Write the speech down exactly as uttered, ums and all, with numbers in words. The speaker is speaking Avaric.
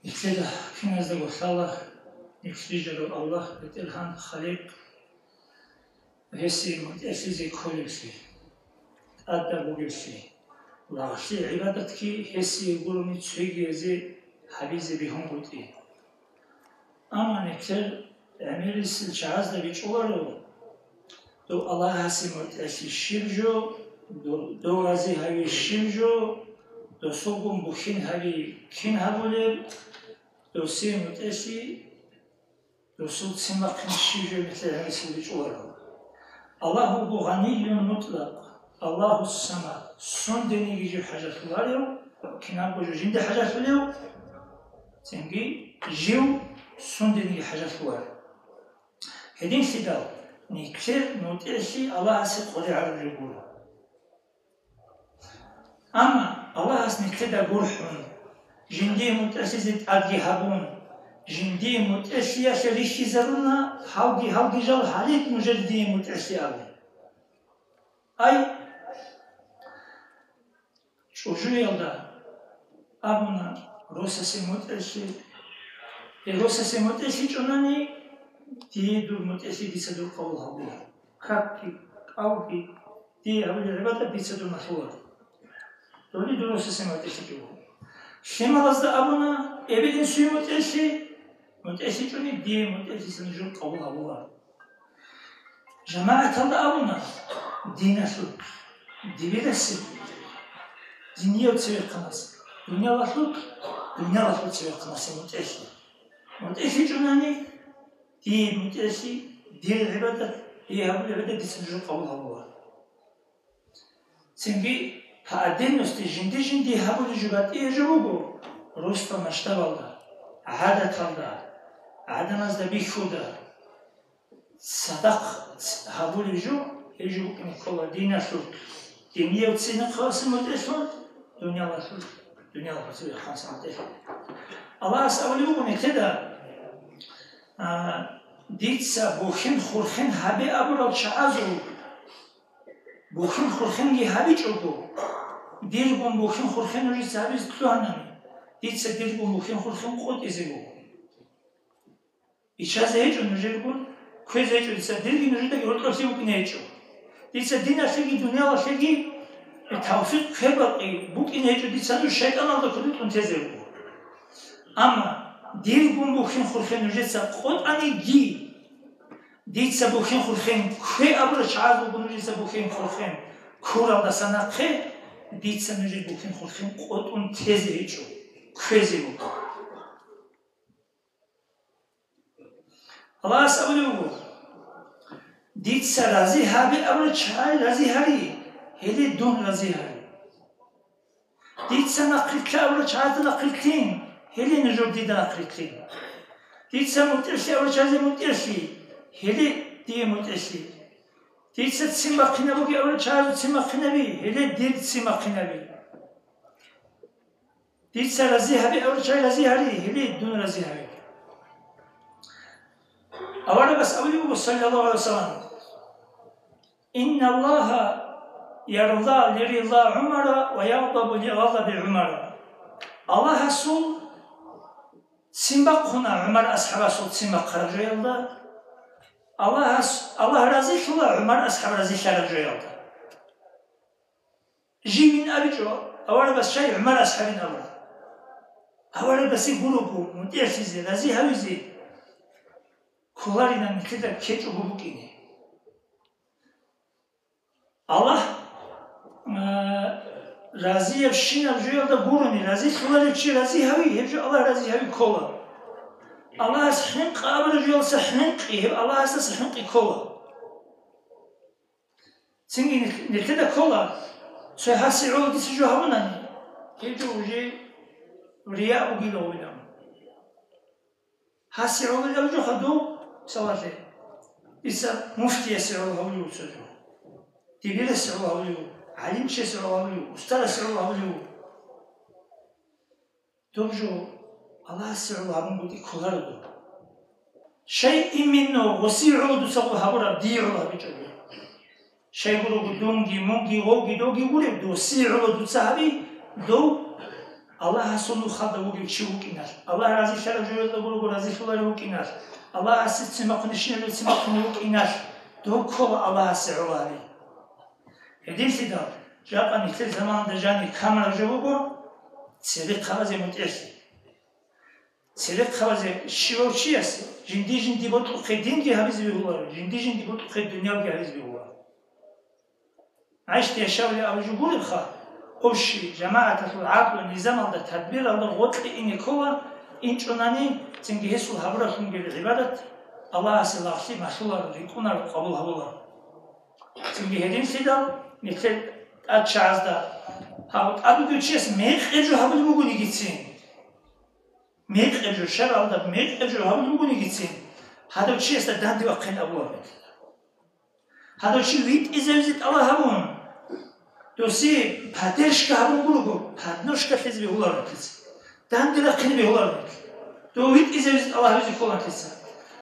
Нилъеда киназдаго лъала нилъ бижарав Аллагь, БетӀергьан, Халикъ, гьесие мутӀигӀлъизе кколеблъи, тӀадаб бугеблъи, лагълъи гӀибадатги гьесие гурони цогиязе гьабизе бегьунгутӀи. Амма нилъер гӀемерисел чагӀазда бичӀчӀуларо, дов Аллагьасе мутӀигӀлъи щиб жо, дов, дов рази гьави щиб жо, досулгун бухьин гьави кин гьабулеб, досие мутӀигӀлъи, досул ццин бахъин щиб жо нилъер гӀемерисел бичӀчӀуларо. Аллагь вуго гъаниюн мутӀлакъ, Аллагьу Самад, сундениги жив хӀажалъуларев, кинабго жо жинде хӀажалъулев, цинги жив сундениги хӀажалъуларев. Гьединлъидал нилъер мутӀигӀлъи Аллагьасе къваригӀараб жо гуро. Амма Аллагьас нилъеда гурхӀун, жиндие мутӀигӀлъизе тӀадги гьабун, жиндие мутӀигӀлъиялъе рихьизаруна, гьалги-гьалги жал гьалид нужер дие мутӀигӀлъи абе. Ай, чӀужуялда абуна росасе мутӀигӀлъи. Э, росасе мутӀигӀлъичӀунани, дие дур мутӀигӀлъи дица дур къабул гьабула. Какги, кӀалги, дие гьабулеб гӀибадат дица дур малъула. Дони дур росасе мутӀигӀлъичӀого. Лъималазда абуна, эбел-инсуе мутӀигӀлъи, мутӀигӀлъичӀони дие мутӀигӀлъица нужер къабул гьабула. ЖамагӀаталда абуна, диналъул, дибирасеб, динияв цевехъанас, дуниялалъул, дуниялалъул цевехъанасе мутӀигӀлъи. МутӀигӀлъичӀунани, дие мутӀигӀлъи, дир гӀибадат, дие гьабулеб гӀибадат дица нужер къабул гьабула. Цинги по отдельности жинди-жинди гьабулеб жо батӀияб жо буго, росдал масштабалда, гӀадаталда, гӀадамазда бихьуда. Цадахъ гьабулеб жо, гьеб жо букӀине ккола диналъул, динияв цинихъасе мутӀигӀлъун, дуниялалъул, дуниялалъул цевехъанасе мутӀигӀлъун. Аллагьас абулеб буго нилъеда, а, дица бухьин-хурхин гьабе абурал чагӀазул, бухьин-хурхинги гьабичӀого, диргун бухьин-хурхин нужеца гьабизе лъугьанани, дица диргун бухьин-хурхин къотӀизе буго. Ичазе гьечӀо нужерго, кквезе гьечӀо дица, дирги нужедаги гьоркьоблъи букӀине гьечӀо. Дица диналъеги дуниялалъеги тавфикъ ккве-бакъи букӀине гьечӀо, дица нуж шайтӀаналда кодоб кьун тезе руго. Амма диргун бухьин-хурхин нужеца къотӀаниги, дица бухьин-хурхин ккве абурал чагӀаз буго нужеца бухьин-хурхин ккуралдаса нахъе, дица нужер бухьин-хурхин къотӀун тезе гьечӀо, кквезе буго. Аллагьас абулеб буго, дица рази гьабе абурал чагӀай рази гьари, гьеле дун рази гьари. Дица нахърилълъа абурал чагӀазда нахърилълъин, гьеле нужер дида нахърилълъин. Дица мутӀигӀлъи абурал чагӀазда мутӀигӀлъи, гьеле дие мутӀигӀлъи. Дица ццин бахъинабуге абурал чагӀазда ццин бахъинаби, гьеле дир ццин бахъинаби. Дица рази гьабе абурал чагӀай рази гьари, гьеле дун рази гьари. Аварагас абулеб буго, саллаллагьу гӀалайгьи вассалам: «Инналлагьа ярда лирида ГӀумара ва ягъдабу лигъадаби ГӀумара». Аллагьасул ццин бахъуна ГӀумар асхӀабасул ццин бахъараб жоялда. Аллагьас, Аллагь разилъула ГӀумар асхӀаб разилъараб жоялда. Живин абичӀо, аварагас щай ГӀумар асхӀабин абура. Аварагасе гурого, мутӀигӀлъизе, рази гьавизе кколаринан нилъеда ккечӀого букӀине. Аллагь, а, разиябщинаб жоялда гурони, разилъуларев чи рази гьави, гьеб жо Аллагь рази гьави ккола. Аллагьас хӀинкъи абураб жоялдаса хӀинкъи, гьеб Аллагьасдаса хӀинкъи ккола. Цинги нилъ-, нилъеда ккола, цо гьаси гӀоло дица жо гьабунани, гьеб жо уже рия бугила гьавилан. Гьаси гӀоло гьаб жо хадуб, мисалалъе, дица муфтиясе гӀоло гьавулев цо жо, дибирасе гӀоло гьавулев, гӀалимчиясе гӀоло гьавулев, устарасе гӀоло гьавулев. Доб жо Аллагьасе гӀоло гьабунгутӀи кколаро доб. Щай именно гъосие гӀоло дуца гъо гьабураб дие гӀоло гьабичӀого? Щай гурого дунги, мунги, гъовги, довги гурев, досие гӀоло дуца гьаби, дов Аллагьасул нухалда вугев чи вукӀиналъ, Аллагь разилъараб жоялда гурого разилъуларев вукӀиналъ, Аллагьасе цимахъунищинаб цимахъунев вукӀиналъ, дов ккола Аллагьасе гӀоло гьаби. Гьединлъидал, жакъа нилъер заманалда жанир камараб жо буго церехъабазе мутӀигӀлъи. Церехъабазе щивав чиясе жинди-жинди бокьухъе динги гьабизе бегьуларо, жинди-жинди бокьухъе дунявги гьабизе бегьуларо. ГӀайшат яшавли абулеб жо гуребха, общий жамагӀаталъул гӀакълу-низамалда, тадбиралда гъоркье ине ккола, инчӀунани, цинги гьесул гьабуралъунги гӀибадат Аллагьасе лагълъи малъуларо, рикӀкӀунаро, къабул гьабуларо. Цинги гьединлъидал нилъер тӀадчагӀазда гьав тӀад вугев чияс мекъи жо гьабулеб бугонигицин, мекъи жо, шаргӀалда мекъи жо гьабулеб бугонигицин, гьадав чиясда данде вахъин абуларо. Гьадав чи витӀизавизе тӀалаб гьабун, досе поддержка гьабун гурого, подножка лъезе бегьуларо нилъеца. Данде рахъине бегьуларо нилъ. Дов витӀизавизе тӀалаб гьабизе ккола нилъеца.